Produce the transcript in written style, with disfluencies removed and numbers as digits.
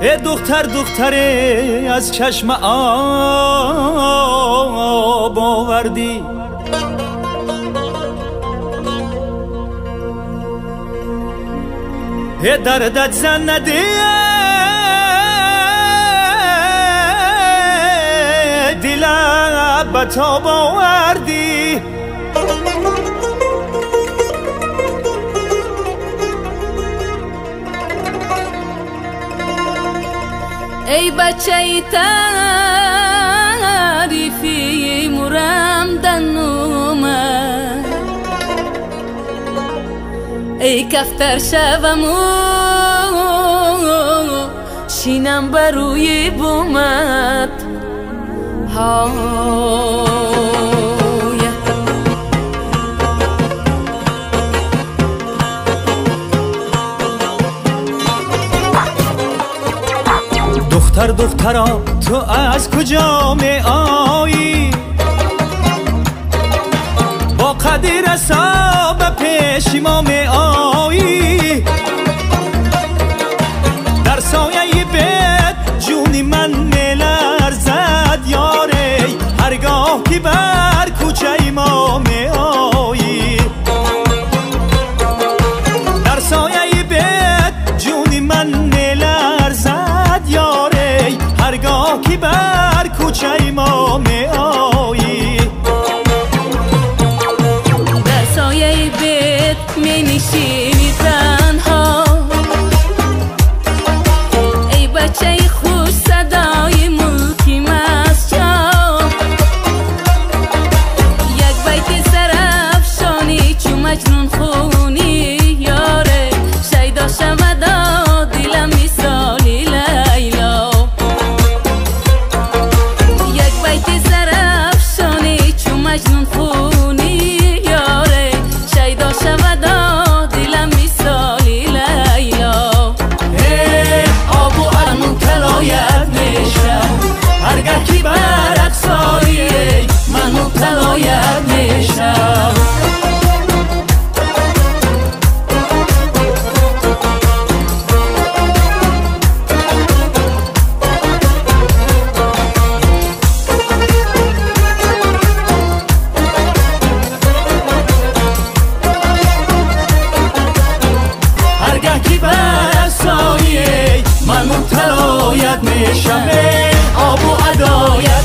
ای دختر دختره از چشم آب آوردی، ای دردت زنده دلم به تاب آوردی. ای بچه تعریفی مرم دنومه، ای کفتر شوم و شینم بروی بومت های. دختر دخترا تو از کجا می آیی؟ با قدر رسا به پیش ما می آیی. در سایه بیت جونی من می لرزد یاره، هرگاه که بر کوچه ما می آیی. در سایه بیت جونی من می لرزد یاره، هرگاه که بر کوچه ما می آیی. در سایه بیت می نشینی تنها، ای بچه خوش صدای ملکی مسجا، یک بیت سرافشانی چو مجنون خونی یاره، شیدا شود دلم مثالی لیلا. یک بیت سرافشانی چو مجنون خونی یاره، شیدا شود دلم مثالی لیلا. آب و مبتلایت میشم هرگه کی بر اقصایی، من مبتلایت میشم. هرگه کی بر اقصایی، من مبتلایت میشم، آب و ادایت.